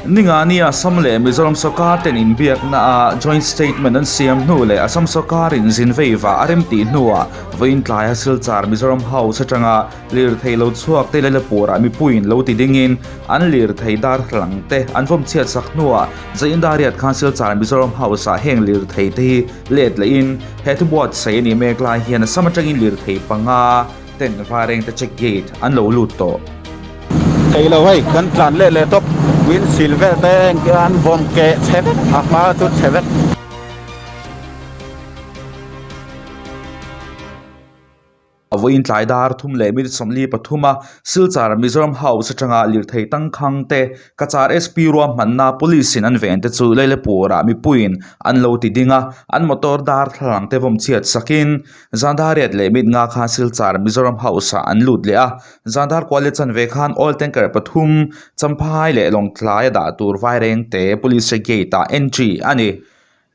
Ningani Assam leh Mizoram sawrkar ten inbiakna a joint statement an siam hnu leh Assam sawrkarin zin veiva a remtih hnuah vawiin tlaia Silchar Mizoram House atanga lirthei lo chhuak te Lailapurah mipuiin lo ti dingin an lirthei darthlalang te an vawm chhiat sak hnuah Zaindariat khan Silchar Mizoram House ah heng lirthei te hi let lehin he thu buatsaih a nih mek lai hian Assam atangin lirthei panga ten Vairengte check gate an lo lut tawh. Thei lo hei kan tlan leh leh tawp windshield vel te an vawm keh chhe vek a hma chu chhe vek. A vawiin tlai dar thum leh minute 43 a Silchar Mizoram House atanga lirthei tangkhang te Cachar SP ruahmanna Police in an ven te chu Lailepurah mipuiin an lo ti ding a, an motor darthlalang te vawm chhiat sakin Zandariat leh mit nga khan Silchar Mizoram House ah an lut leh a, Zandar kual leh chanve khan oil tanker pathum Champhai leh Lawngtlai a dah tur Vairengte Police gate ah entry a ni.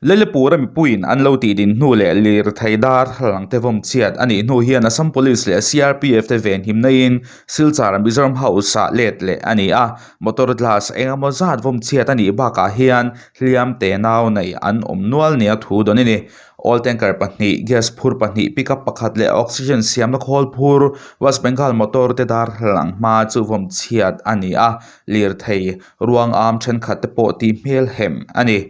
Lelipura mipuiin an lo tih din hnu leh lirthei darthlalang te vawm chhiat a nih hnu hian Assam Police leh CRPF te venhim naiin Silchar Mizoram House ah let leh a ni a, motor glass eng emaw zat vawm chhiat a nih bakah hian hliam te nau nei an awm nual nia thu dawn a ni. Oil tanker pahnih, gas phur pahnih, pickup pakhat leh oxygen siamna khawl phur West Bengal motor te darthlalang hma chu vawm chhiat a ni a, lirthei ruang am thenkhat te pawh tih hmel hem a ni.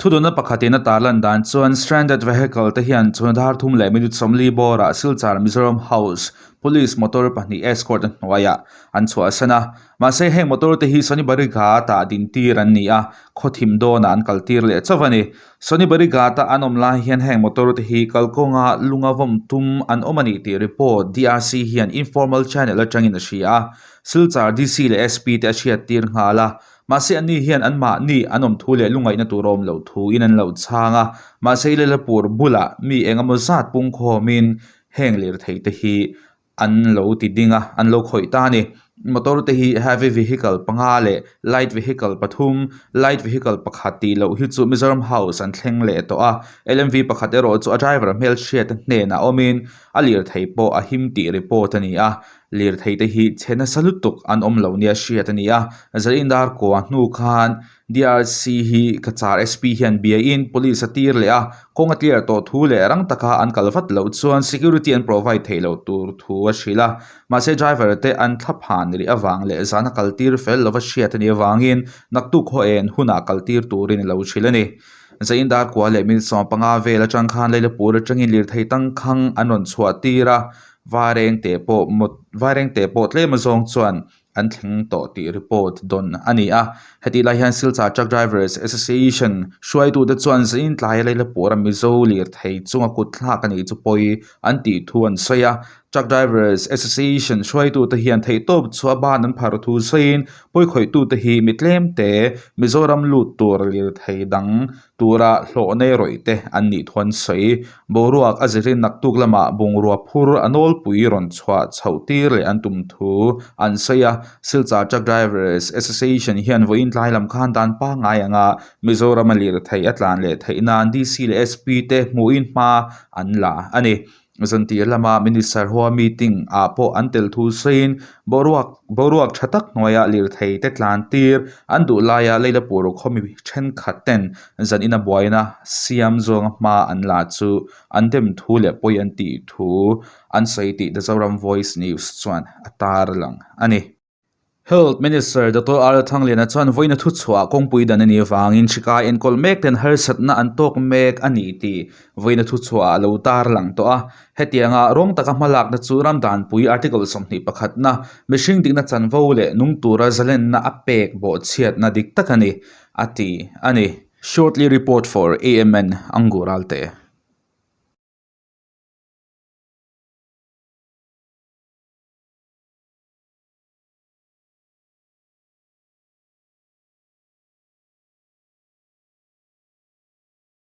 Thudunna pakhatin a tarlan dan chuan stranded vehicle te hian chhun dar thum leh minute 40 bawrah Silchar Mizoram House Police motor pahnih escort a hnuaiah an chhuahsan a. Mahse heng motor te hi Sonibari Ghat-ah din tir an ni a, khawthim dawnah an kal tir leh chauh a ni. Sonibari Ghat-a an awm lai hian heng motor te hi kalkawnga lunga vawm tum an awm a ni tih report DRC hian informal channel atangin a hria a. Silchar DC leh SP te a hriattir nghal a. Mahse anni hian anmahni an awm thu leh lungaihna tur a awm loh thuin an lo chhang a, mahse Lelapur bulah mi eng emaw zat pungkhawmin heng lirthei te hi an lo ti ding a, an lo khawih ta a ni. Motor te hi heavy vehicle panga leh light vehicle pathum, light vehicle pakhat tih loh hi chu Mizoram House an thleng leh tawh a, LMV pakhat erawh chu a driver hmelhriat hnenah awmin a lirthei pawh a him tih report a ni a, Lirthei te hi chhe nasa lutuk an awm lo nia hriat a ni a, Zain dar kua hnu khan DRC hi Cachar SP hian biain police a tir leh a, kawng a clear tawh thu leh rang taka an kal vat loh chuan security an provide theih loh tur thu a hrilh a, mahse driver te an thla phan rih avang leh zana kal tir fel lova hriat a nih avangin naktuk haw en hunah kal tir turin a lo hrilh a ni. Zain dar kua leh minute 15 vel atang khan Leilapur atangin lirthei tangkhang an rawn chhuah tir a, Vairengte pawh mawt Vairengte pawh tlem azawng chuan an thleng tawh tih report dawn a ni a. Hetih lai hian Silchar Truck Drivers Association hruaitute chuan zain tlaia Leilapura Mizo lirthei chunga kut thlak a nih chu pawi an tih thu an sawi a. Truck Drivers Association hruaitute hian theihtawp chhuah ban an phar thu sawiin pawikhawihtute hi mi tlemte Mizoram lut tur lirthei dang tura hlawh nei rawih te an nih thu an sawi. Boruak a zirin naktuk lamah bungrua phur a nawlpui rawn chhuah chhoh tir leh an tum thu an sawi a. Silchar Truck Drivers Association hian vawiin tlai lam khan dan pangngai anga Mizoram a lirthei a tlan leh theih nan DC leh SP te hmuhin hma an la a ni. Zantir lama Minister hoa meeting ah pawh an tel thu sawiin boruak boruak tha tak hnuaia lirthei te tlan tir an duh laia Leilapur khawmi thenkhat ten zan ina buaina siam zawnga hma an la chu an dem thu leh pawi an tih thu an sawi tih The Zoram Voice News chuan a tarlang a ni. Health Minister Doctor R Thangliana chuan vawiina thuchhuah kawngpui dan a nih avangin hrikai enkawl mek ten harsatna an tawk mek a ni tih vawiina thuchhuah a lo tarlang tawh a. Hetianga rawng taka hmalakna chu ramdanpui Article 21 na mihring dikna chanvo leh nung tura zalenna a pek bawhchhiatna dik tak a ni, a ti a ni. Shortly report for AMN Angural te.